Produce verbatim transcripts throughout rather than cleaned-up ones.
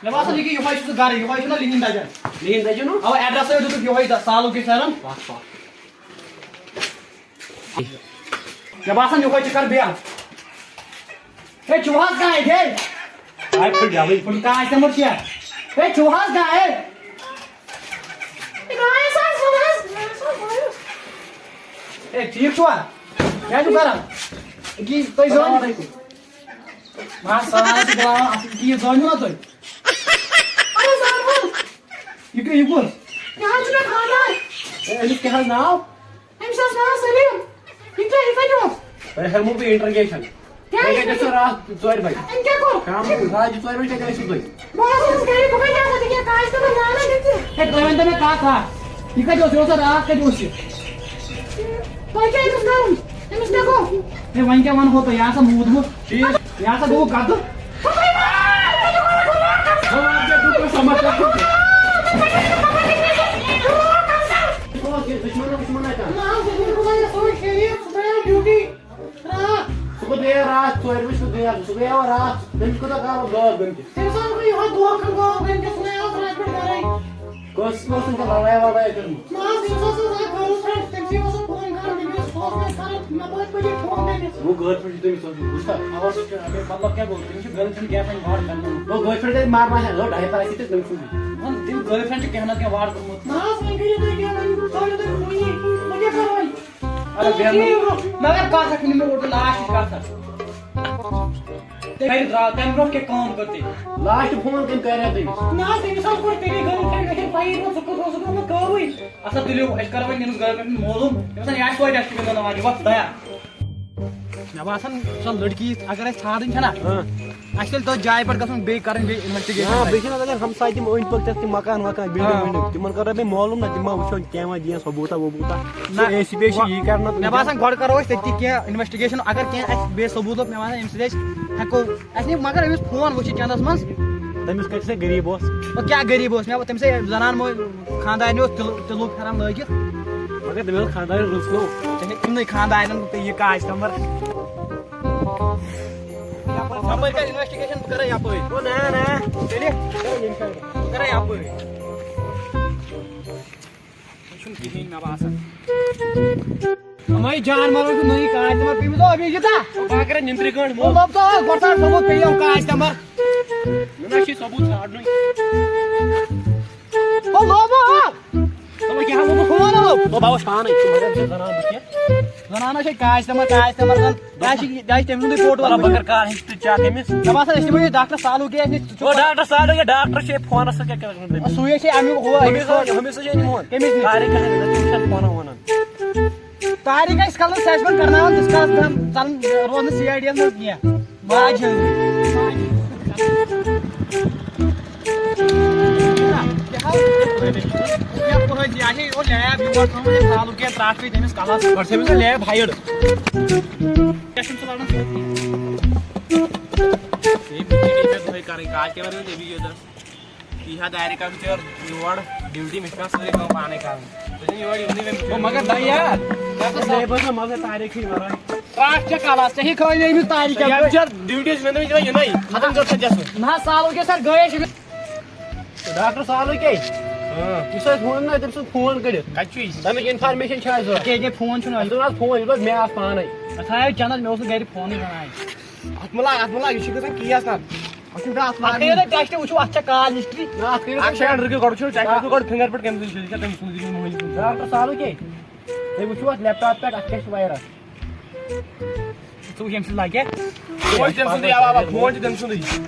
مےٚ باسان، یہِ کہِ یِہوٚے چھُ سُہ گرٕ، یِہوٚے چھُنہ لِہِنٛد دَجان۔ لِہِنٛد دَجہِ نہ؟ اَوا، ایڈرَسٕے دیُتُکھ یِہوٚے، دَ-، سالُک یہِ سَرَن۔ پَکھ، پَکھ۔ مےٚ باسان، یِہوٚے چھُ کَرٕ بیٚہہ۔ ہے، چھُو حظ کانٛہہ ییٚتہِ؟ آے پھٔٹ جلٕے۔ پھٔٹ کانٛہہ آسہِ تَمہِ کینٛہہ۔ ہے، چھُو حظ کانٛہہ؟ ہے۔ ہے، ٹھیٖک چھُوا؟ کیٛاہ چھُو کَران؟ أکی تُہۍ زٲنِو۔ السلام علیکم۔ مَہ سلام چھِ دِوان، اَصٕل ٹھیٖک زٲنِو نا تُہۍ۔ اَہَن حظ، اَہَن حظ۔ یہِ کہِ-، یہِ کُس؟ یہِ حظ چھُ مےٚ خانٛدار۔ ہے، أمِس کیٛاہ حظ ناو؟ أمِس حظ ناو سلیٖم۔ یہِ کیٛاہ، یہِ کَتہِ اوس؟ تۄہہِ ہٮ۪مو بہٕ interrogation۔ کیٛاہ تۄہہِ کَتہِ ٲسِو راتھ ژورِ بجہِ؟ أمۍ کیٛاہ کوٚر؟ شام راتھ ژورِ بجہِ کَتہِ ٲسِو تُہۍ؟ بہٕ حظ اوسُس گَرِ، بہٕ کَتہِ آسہٕ، ژےٚ کیٛاہ کاسہِ تَل زانان؟ ہے، تُہۍ ؤنۍ تو مےٚ کَتھ اَکھ۔ یہِ کَتہِ اوس؟ یہِ اوس راتھ کَتہِ اوس یہِ؟ تۄہہِ کیٛاہ أمِس کَرُن؟ أمِس کیٛاہ گوٚو؟ ہے، وۄنۍ کیٛاہ وَنہو تۄہہِ؟ یہِ ہسا موٗدمُت۔ ٹھیٖک۔ یہِ ہسا گوٚو گَدٕ۔ سُہ گوٚو بیٚیہِ راتھ ژورِ بجہِ، سُہ گٔیو، سُہ گٔیو راتھ۔ تٔمِس کوٗتاہ کال گوٚو گٔمتِس؟ تٔمِس حظ گوٚو یِہوٚے دۄہ کھنٛڈ گوٚو گٔمتِس، سُہ نَے اوس راتھ پٮ۪ٹھ گَرَے۔ کٲنٛسہِ، کٲنٛسہِ سۭتۍ چھےٚ لڑٲے وڑٲے کٔرمٕژ؟ نہ حظ، یُس حظ اوس اکھ girlfriend، تٔمۍ سٕے اوس سُہ phone کران، تٔمۍ اوس، سُہ اوس مےٚ کران، مےٚ پوٚز پٲٹھۍ phone تٔمِس۔ گوٚو girlfriend چھُ تٔمِس اوسمُت، بوٗزتھا؟ خبر سُہ چھُ، اَمیُک مطلب کیٛاہ گوٚو؟ تٔمِس چھُ girlfriend کیٛاہ تام وارٕ کرنومُت۔ گوٚو girlfriend تَتہِ مارنا ہے، گوٚو diaper آسہِ تٔمۍ سُنٛدٕے۔ وۄنۍ تٔمۍ girlfriend چھُ کینٛہہ نتہٕ کینٛہہ وارٕ کوٚرمُت۔ نہ حظ، وۄنۍ کٔرِو تُہۍ کینٛہہ، وۄنۍ تھٲیِو تُہۍ وُنی، وۄنۍ کیٛاہ کرو وۄنۍ؟ اگر کتھ اکھ نِمو اوٚڑ last کتھ اکھ۔ تیٚلہِ درٛاو، تَمہِ برٛونٛہہ کیٛاہ کٲم کٔر تٔمۍ؟ Last phone کٔمۍ کریو تٔمِس؟ نہ حظ، تٔمِس حظ کوٚر تیٚلے girlfriend، مےٚ چھَنہٕ پَیی، دوٚپُن، ژٕ کوٚت اوسُکھ گوٚمُت کٲوٕے؟ اَسا تُلِو، أسۍ کَرو وۄنۍ أمِس girlfriend معلوٗم، أمِس وَنہِ آسہِ توتہِ اَسہِ تہِ گِنٛدُن آز، وَتھ دَیا۔ مےٚ باسان، سۄ لٔڑکی اگر اَسہِ ژھانٛڈٕنۍ چھَنہ، ہاں۔ اَسہِ تیٚلہِ تٔتھۍ جایہِ پٮ۪ٹھ گژھُن، بیٚیہِ کَرٕنۍ بیٚیہِ investigation ہاں، تَتہِ۔ بیٚیہِ چھِنہ تَتٮ۪ن ہمساے تِم أنٛدۍ پٔکۍ تَتھ تِم مکان وکان، building ہاں۔ وِلڈنگ، تِمَن کَرو بیٚیہِ معلوٗم نہ، تِم ما وٕچھو کینٛہہ ما دِیَس ثبوٗتا وبوٗتا۔ نہ، سُہ A C P A C وۄنۍ یی کَرنہٕ۔ مےٚ باسان، گۄڈٕ کَرو أسۍ تٔتی کینٛہہ investigation، اگر کینٛہہ اَسہِ بیٚیہِ ثبوٗت لوٚب، مےٚ باسان، اَمہِ سۭتۍ اَسہِ ہٮ۪کو، اَسہِ نی مگر أمِس phone وٕچھِتھ چَندَس منٛز۔ تٔمِس کَتہِ سا غریٖب اوس؟ وۄنۍ کیٛاہ غریٖب اوس؟ مےٚ تٔمِس ہے زَنان موج خانٛدارنہِ اوس تِلہٕ، تِلُک پھٮ۪رَن لٲگِتھ۔ مگر تٔمِس اوس خانٛدارنہِ رٕژ نو۔ ژےٚ چھے تِمنٕے خانٛدارٮ۪ن تہٕ یہِ کاج کمبر۔ یَپٲرۍ کَر investigation، بہٕ کَرے یَپٲرۍ۔ او نہ، نہ۔ تیٚلہِ؟ بہٕ کَرے یَپٲرۍ۔ یہِ چھُنہٕ کِہیٖنۍ مےٚ باسان۔ ہماری جان مارو تو نہیں کہا، تمہارے پیمنٹ تو ابھی کتنا؟ بہٕ کَرٕ نِندرِ گٲنٛڈ او موٚل۔ لوب تو گۄڈٕ ژھانٛڈ ثبوٗت، پیٚیہِ یِم کاج تمبر۔ مےٚ نہ چھُے ثبوٗت ژھانٛڈنُے۔ او لوب۔ چلو کیٛاہ ووٚنُو؟ Phone lobe. او بہٕ وٕچھِ پانے، ژٕ مگر ژٕ زنان بہٕ کینٛہہ۔ زنانہ چھے کاج تمبر، کاج تمبر زن۔ کیٛاہ چھِ، کیٛاہ چھِ تٔمۍ سُنٛدُے فوٹو مطلب بہٕ آسان؟ کَرٕ کار ہسٹری چیک أمِس۔ مےٚ باسان أسۍ دِمو یہِ ڈاکٹر سالوٗ کہِ أسۍ نِش۔ او ڈاکٹر سالوٗ، یہِ ڈاکٹر چھُ یہِ فونس سۭتۍ کیٛاہ کَران تٔمِس؟ سُے چھِ اَمیُک ہُہ، ہُمِس أمِس سۭتۍ، ہُمِس سۭتۍ چھِ أنۍ فون۔ کٔمِس نِش؟ طارق احمد، تٔمِس چھِ فون وَنان۔ طارق آسہِ کَلَس سٮ۪سمٮ۪نٛٹ کَرناوان، تِس کالَس دَم ژَلان روزنہٕ سی آی ڈی یَس منٛز کینٛہہ۔ ماجہِ ہٕنٛز۔ کیٛاہ حظ؟ یَپٲرۍ حظ، یہِ آسہِ ہے یور لیب یور تھوٚمُت، أمۍ زالُن کینٛہہ ترٛٹھ پیٚیہِ تٔمِس کَلَس۔ گۄڈٕ چھِ أمِس لیب ہایِڈ۔ کیٛاہ چھُنہٕ ژٕ لَگان سۭتۍ کینٛہہ؟ ہے، بِجلی چھِ دۄہَے کَرٕنۍ، کاج کیٛاہ وَنان ژےٚ بِجلی دَس؟ یہِ ہا دارِ کَتھ ژےٚ یور ڈیوٹی، مےٚ چھِ پٮ۪وان سٲرٕے کٲم پانَے کَرٕنۍ۔ ژٕ چھُکھ یورٕ یِونٕے وۄنۍ۔ او، مگر دَے یار، کیٛاہ سا لیبَر چھا مَزٕ تارے کھے وَرٲے؟ ترٛٹھ چھےٚ کَلَس، ژےٚ ہے کھٲج أمِس تارِ کیٛاہ یَتھ گوٚو؟ چھِ ڈیوٹی ٲسۍ مےٚ دوٚپمُت یِمَن یِنَے، ختم کٔر سا جَسُن۔ نہ حظ، سالو کیٛاہ سَر گٔیے چھِ۔ ڈاکٹر سالو کیٛاہ؟ ہاں۔ یُس اَسہِ ووٚن نہ تٔمۍ سُنٛد فون کٔڑِتھ۔ کَتہِ چھُ یہِ؟ تَمیُک اِنفارمیشَن چھِ اَسہِ ضوٚرَتھ۔ کیٛاہ کیٛاہ فون چھُنہٕ اَسہِ اَسہِ؟ دوٚپ اَتھ فون، یہِ دوٚپ مےٚ آس پانَے۔ اَتھ آیو چَنٛدَس، مےٚ اوس نہٕ گَرِ فونٕے بَنان۔ اَتھ مہٕ لاگ، اَتھ مہٕ لاگ، یہِ چھُ گژھان کیس نہ۔ اَتھ چھُنہٕ اَتھ اَتھ کٔرِو لاگُن۔ تُہۍ ٹٮ۪سٹ، وٕچھِو اَتھ چھا کال ہِسٹری۔ نہ، اَتھ کٔرِو تُہۍ اَکھ سٮ۪کنٛڈ رُکِو، گۄڈٕ وٕچھِو چیک کٔرِو گۄڈٕ فِنٛگر پرٛنٛٹ کٔمۍ سٕنٛز چھِ، یہِ چھا تٔمۍ سٕنٛز، یہِ چھُ مٔنٛزۍ کُن۔ ڈاکٹر سالو کیٛاہ؟ تُہۍ وٕچھِو اَتھ لیپ ٹاپ پٮ۪ٹھ، اَتھ کیٛاہ چھُ وایرَس؟ ژٕ وٕچھ ییٚمہِ سۭتۍ لَگہِ۔ فون چھُ تٔمۍ سٕنٛدٕے، اَوا، اَوا، فون چھُ تٔمۍ سٕنٛدٕے۔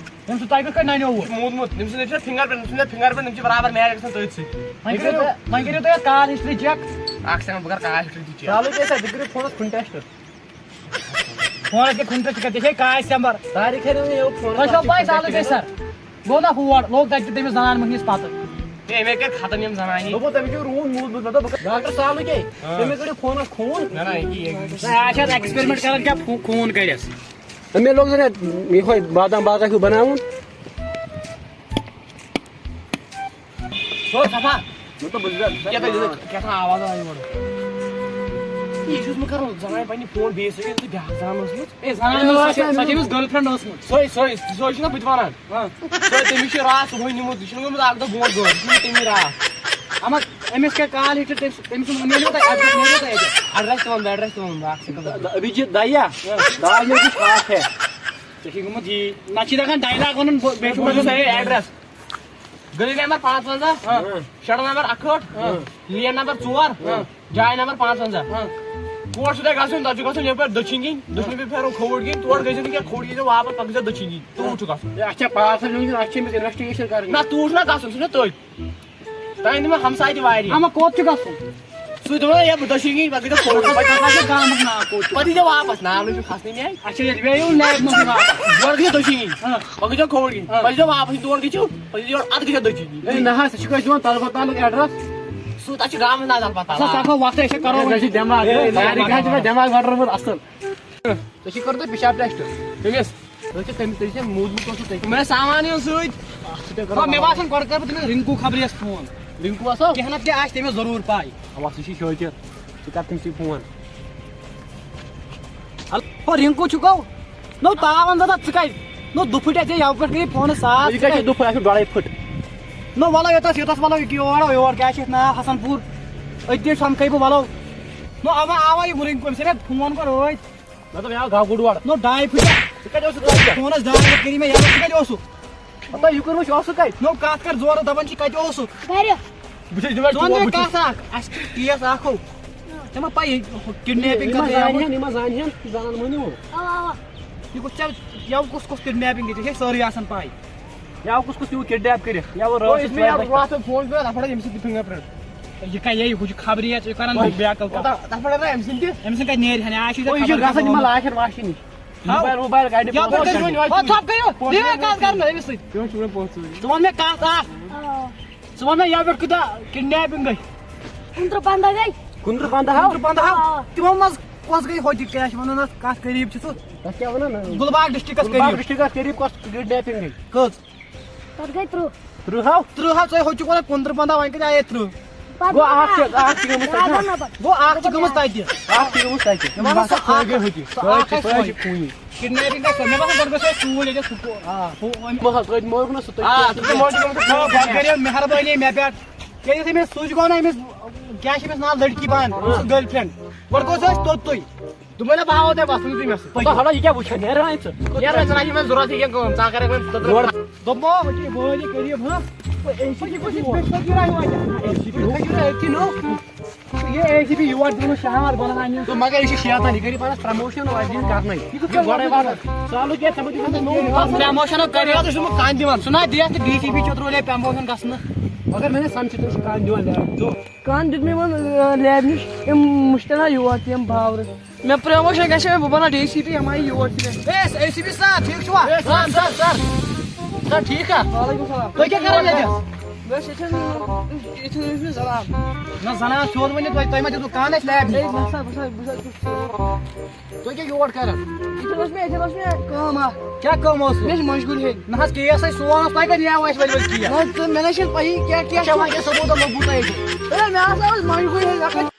تٔمۍ سُنٛد تۄہہِ کِتھ کٔنۍ نَنیووُ؟ یہِ چھُ موٗدمُت، تٔمۍ سُنٛد، یہِ چھُنہ فِنٛگر پرٛنٛٹ، تٔمۍ سٕنٛدۍ فِنٛگر پرٛنٛٹ، تِم چھِ برابر میچ گژھان تٔتھۍ سۭتۍ۔ وۄنۍ کٔرِو، وۄنۍ کٔرِو تُہۍ اَتھ کال ہِسٹری چیک۔ اَکھ سٮ۪کنٛڈ، بہٕ کَرٕ کال ہِسٹری تہِ چیک۔ چالو کیٛاہ سا، بہٕ کٔرِو فونَس کُن ٹٮ۪سٹ۔ فونس کیٛاہ کُنہِ تہِ چھِ، ژےٚ چھے کاج سٮ۪مبر۔ طارق خیرن یہِ فون تۄہہِ چھو پاے سالو کیٛاہ سر؟ گوٚو نا ہور، لوگ تتہِ تہِ تٔمِس زنان مٔہنِس پتہٕ۔ ہے، مےٚ کٔرۍ ختم یِم زنانی۔ دوٚپمو تٔمِس چھُ روٗم موٗدمُت، مےٚ دوٚپ بہٕ ڈاکٹر سالو کیٛاہ؟ ہاں۔ تٔمۍ کٔرِو فونس خوٗن۔ نہ، نہ، یہِ کہِ یہِ نہ، اَسہِ چھِ اَتھ experiment کران کیٛاہ فو-، خوٗن کٔڑِس۔ مےٚ لوگ زن یہِ، یِہوٚے بادام باغ ہیوٗ بناوُن۔ چھوڑ صفا۔ مےٚ دوٚپ بہٕ چھُس کیٛاہ تام، کیٛاہ تام آواز آیہِ یورٕ۔ یہِ چھُس بہٕ کران زنانہِ پننہِ فون بیٚیِس سۭتۍ، ییٚلہِ ژٕ بیٛاکھ زنان ٲسمٕژ۔ اے، زنان ٲس، سۄ چھِ، سۄ چھِ أمِس گرل فرینڈ ٲسمٕژ۔ سۄے، سۄے، سۄے چھُنہ بہٕ تہِ وَنان۔ ہاں۔ سۄے، تٔمِس چھُ راتھ صُبحٲے نیوٗمُت، یہِ چھُنہ گوٚمُت اَکھ دۄہ برونٛٹھ گٲڑۍ، یہِ چھُنہ تٔمی راتھ۔ اما، أمِس کیٛاہ کال ہیٚچھِ تٔمۍ سُنٛد، تٔمۍ سُنٛد میلیو تۄہہِ ایڈرَس، میلیو تۄہہِ ایڈرَس؟ ایڈرَس تہِ وَن بہٕ، ایڈرَس تہِ وَن بہٕ، اَکھ سیکنڈ۔ ابھی جی دَیا، دال میں کچھ خاص ہے۔ ژےٚ چھُے گوٚمُت یی، نَتہٕ چھِ دَپان ڈایلاگ وَنُن، بہٕ، بیٚیہِ چھُ بوٗزُو وَنُن سا ہے ایڈرَس۔ گلی نمبر پانٛژھ وَنٛزاہ، ہاں۔ شڈ نمبر اکہٲٹھ، ہاں۔ لین نمبر ژور، ہاں۔ جاے نمبر پانٛژھ وَنٛزاہ۔ ہاں۔ کور چھُ تۄہہِ گژھُن؟ تۄہہِ چھُ گژھُن یَپٲرۍ دٔچھِنۍ کِنۍ، دٔچھِنۍ کِنۍ پھیرو کھووُر کِنۍ، تور گٔژھِو نہٕ کینٛہہ، کھووُر ییٖزیو واپس، پَتہٕ گٔژھِو دٔچھِنۍ کِنۍ، توٗرۍ چھُ گژھُن۔ ہے، اَتھ چھا پانٛژھ ہَتھ نیُن کِنہٕ اَتھ چھِ أمِس انویسٹِگیشن کَرٕنۍ؟ نہ، توٗرۍ چھُنہ گژھُن، سُہ چھُنہ تٔتھۍ۔ تۄہہِ أنۍ مےٚ ہمساے تہِ واریاہ۔ اَما کوٚت چھُ گژھُن؟ سُہ دوٚپ مےٚ، یَپٲرۍ دٔچھِنۍ کِنۍ، پَتہٕ گٔژھِو کھووُر۔ پَتہٕ کَتھ چھِ گامَس ناو کوٚت چھُ؟ پَتہٕ ییٖزیو واپس، ناو نہٕ چھُ کھَسنٕے مےٚ اَتہِ۔ اچھا، ییٚلہِ مےٚ یِیِو لیبہِ منٛزٕے واپس۔ یورٕ گٔژھِو دٔچھِنۍ کِنۍ۔ ہاں۔ پَتہٕ گٔژھِو کھووُر کِنۍ۔ ہاں۔ پَتہٕ ییٖزیو واپس، تور گٔژھِو۔ پتہٕ یورٕ اَتھ گژھِ دٔچھِنۍ۔ ہے، نہ حظ، ژٕ چھُکھ اَسہِ دِوان تَلہٕ بَتَلُک ایڈرَس۔ سُہ تَتھ چھُ گامَس ناو تَلہٕ بَتَل۔ اَصٕل، ژٕ ہٮ۪کو وَقتَے، أسۍ چھِ کَرو وۄنۍ۔ ہے، نہ، یہِ چھِ دٮ۪ماغ۔ ہے، ہے، ہے، سارے کانٛہہ چھُ مےٚ دٮ۪ماغ ہَٹرٲومٕژ اَصٕل۔ ژےٚ چھِ کٔرمٕژ پِشاب ٹٮ۪سٹ؟ کٔمِس؟ تُہۍ چھِ تٔمِس، تٔمِس چھِ موٗدمُت اوسُکھ تُہۍ۔ مےٚ سامان یُن سۭتۍ۔ اَتھ چھُ تۄہہِ آ، کَرُن مےٚ باسان گۄڈٕ کَرٕ بہٕ تٔمِس رِنکوٗ خبرِ یَس فون۔ رِنکوٗ ہسا؟ کینٛہہ نَتہٕ کینٛہہ آسہِ تٔمِس ضروٗر پَے۔ اَوا، سُہ چھُے شٲکِر۔ ژٕ کَر تٔمۍ سٕے فون۔ ہو، رِنکوٗ چھُکھ؟ نو، تاوَن دَپان ژٕ کَتہِ؟ نو، دُپھٕٹۍ اَتہِ یَوٕ پٮ۪ٹھ گٔے فونَس ساس، یہِ ژٕ کَتہِ چھُ کَتہِ؟ دُپھٕ؟ اَسہِ چھُ ڈۄڑَے پھٕٹ۔ نو، وَلو یوٚتَس، یوٚتَس وَلو، یہِ کہِ یورٕ، یور کیٛاہ چھِ یَتھ ناو، حسن پوٗر۔ أتی سَمکھَے بہٕ، وَلو۔ نو، اَوا، اَوا، یہِ رِنکوٗ، أمِس ہے مےٚ فون کوٚر ٲدۍ۔ مطلب، یہِ آو گاو گُڈ وَڑ۔ نو، ڈاے پھٕٹۍ۔ ژٕ کَتہِ اوسُکھ؟ فونَس ڈاے پھٕٹۍ کٔرِو مےٚ یَوٕ، ژٕ کَتہِ اوسُکھ؟ مطلب، یہِ کوٚر وۄنۍ اوسُکھ کَتہِ؟ نو، کَتھ کَر زورٕ، دَپان چھِ، کَتہِ اوسُکھ؟ گَرِ۔ بہٕ چھُس دِوان ژٕ وَن مےٚ ٹوپھ، بہٕ چھُس کَتھ اَکھ، اَسہِ چھِ کیس اَکھ ہو۔ ژےٚ ما پَیی، ہُہ کِڈنیپِنٛگ یِم کَتھ ما گٔیمٕژ؟ زانہٕ ہن، یِم ما زانہٕ ہن، ژٕ زانان مٲنِو۔ اَوا، اَوا۔ یہِ گوٚو ژےٚ، یَوٕ کُس کُس کِڈنیپِنٛگ گٔے، ژےٚ چھے سٲرٕے آسان پَے۔ یَوٕ کُس کُس یِمو کِڈنیپ کٔرِتھ؟ یَوٕ او، رٲژ یُس مےٚ یَوٕ راتھ فون کوٚر، اَتھ پٮ۪ٹھ أمۍ سٕنٛدۍ تہِ فِنٛگر پرٛنٛٹ۔ یہِ کَتہِ، یہِ ہُہ چھُ خبرِ یَتھ، یہِ کَران بیک کال۔ تَتھ پٮ۪ٹھ آسان أمۍ سٕنٛدۍ تہِ۔ أمۍ سٕنٛدۍ کَتہِ نیرِ ہَن؟ آز چھُ او، یہِ چھُ خبر گژھان یِمَن کَرُن۔ لاشَن واشَن نِش۔ ہاو۔ موبایل ووبایل کَڑِ۔ یَپٲرۍ کٔرِو وۄنۍ۔ وَتھ ژھۄپ کٔرِو۔ دِیِو مےٚ کَتھ کَرنہٕ أمِس سۭتۍ۔ تِمَن چھُ وۄنۍ پونٛسہٕ ژوٗرِ۔ ژٕ وَن مےٚ کَتھ اَکھ۔ آ۔ ژٕ وَن مےٚ یَوٕ پٮ۪ٹھ کۭتیٛاہ کِڈنیپِنٛگ گٔے؟ کُنترٕہ پنٛداہ گٔے۔ کُنترٕہ پنٛداہ ہاو؟ کُنترٕہ پنٛداہ ہاو؟ آ۔ تِمو منٛز کۄس گٔے ہوٚتہِ، کیٛاہ چھِ وَنان اَتھ، کَتھ قریٖب چھِ سُہ؟ تَتھ کیٛاہ وَنان؟ گُلباگ ڈِسٹِرٛکَس گُلباگ قریٖب۔ ڈِسٹِرٛکَس قریٖب کۄس کِڈنیپِنٛگ گٔے؟ کٔژ؟ تَتھ گٔے تٕرٛہ۔ تٕرٛہ ہاو؟ تٕرٛہ ہاو، ژےٚ ہوٚتہِ چھُکھ وَنان کُنترٕہ پنٛداہ، وۄنۍ کَتہِ آیے تٕرٛہ؟ پَتہٕ گوٚو اَکھ چھِ، اَکھ چھِ گٔمٕژ تَتہِ۔ زیادٕ نہ پَتہٕ۔ گوٚو اَکھ چھِ گٔمٕژ تَتہِ۔ اَکھ چھِ گٔمٕژ تَتہِ۔ مےٚ باسان سۄ اَکھ گٔے ہوٚتہِ۔ سۄ سۄ اَکھ چھِ، آسہِ سۄ وۄنۍ۔ چھِ خوٗنی۔ کِڈنیپِنٛگ گژھِ، مےٚ باسان گۄڈٕ گژھِ اَسہِ توٗرۍ ییٚتہِ سکوٗل۔ آ۔ ہُہ، وۄنۍ مہ حظ، توتہِ مٲرِو نہٕ سُہ، تُہۍ آ، کیٛاہ تُہۍ چھِو مٲرِو نہٕ سُہ۔ نہ، پَتہٕ کٔرِو مہربٲنی مےٚ پٮ۪ٹھ۔ کیٛازِ یُتھُے مےٚ سُچ گوٚو نہ أمِس، کیٛاہ چھِ أمِس ناو، لٔڑکی پانہٕ، سُہ گٔرل فرٛینٛڈ۔ گۄڈٕ گوٚو سُہ اَسہِ توٚتُے۔ دوٚپمَے نہ، بہٕ ہاوَو تۄہہِ وَسُن تُہۍ مےٚ سۭتۍ۔ پَتہٕ ہَڑا، یہِ کیٛاہ وٕچھان؟ نیران ژٕ؟ نیران ژٕ نہ، یہِ مےٚ ضوٚرَتھ یہِ کینٛہہ کٲم، ژٕ کَرَکھ وۄنۍ تٔتٕر۔ دوٚپمو، یہِ وٲلۍ یہِ قریٖب، ہاں؟ اے سی پی کُس یہِ پٮ۪ٹھ چھُ گِران وۄنۍ؟ اے سی پی یور دِنہٕ شہر بَناونہِ۔ تہٕ مگر یہِ چھُ شیطان، یہِ کٔرِو پانَس پرٛموشَن وۄنۍ دِنۍ کَرنَے۔ یہِ گۄڈَے وَنان۔ سالُک کیٛاہ ژےٚ مہٕ دِمُت نوٚو۔ پرٛموشَن کَرِ، ژٕ چھُکھ نہٕ کانٛہہ دِوان۔ سُہ نہ دِیَس نہٕ ڈی سی پی چوترولیے پرٛموشَن گژھنہٕ۔ مگر مےٚ نہ سَمکھِ تٔمِس چھُ کانٛہہ دِوان لیب۔ ژٕ کانٛہہ دیُت مےٚ یِمَن، آ، لیبہِ نِش، یِم مُشتَنا یور تہِ یِم باورٕ۔ مےٚ پرٛموشَن گژھِ، بہٕ بَناو ڈی سی پی، یِم آیہِ یور تہِ مےٚ۔ اے، اے سی پی صاحب، ٹھیٖک چھُوا؟ اے، سَر، سَر، سَر۔ سَر، ٹھیٖک ہا؟ وعلیکُم السلام۔ تُہۍ کیٛاہ کَران ییٚتٮ۪س؟ بہٕ ٲسۍ ییٚتٮ۪ن، ییٚتٮ۪ن ٲسۍ مےٚ زنان۔ نہ، زنان سیوٚد ؤنِو تُہۍ، تۄہہِ ما دیُتوٕ کانٛہہ اَسہِ لیبہِ؟ اے، نہ سا، بہٕ سا، بہٕ سا چھُس۔ تُہۍ کیٛاہ یور کَران؟ ییٚتٮ۪ن ٲس مےٚ، ییٚتٮ۪ن ٲس مےٚ کٲم اَکھ۔ کیٛاہ کٲم ٲس؟ مےٚ چھِ مجبوٗری ہیٚنۍ۔ نہ حظ، کیس ٲسۍ سون، تۄہہِ کَتہِ یِیو اَسہِ ؤلۍ ؤلۍ کیس؟ نہ، تہٕ مےٚ نہ چھَنہٕ پَیی کیٛاہ، کیٛاہ اچھا، چھُ۔ وۄنۍ کیٛاہ ثبوٗتہ لوٚبوٕ تۄہہِ ییٚتہِ؟ اے، مےٚ ہسا ٲس مجبوٗری ہیٚنۍ، مےٚ کَتہِ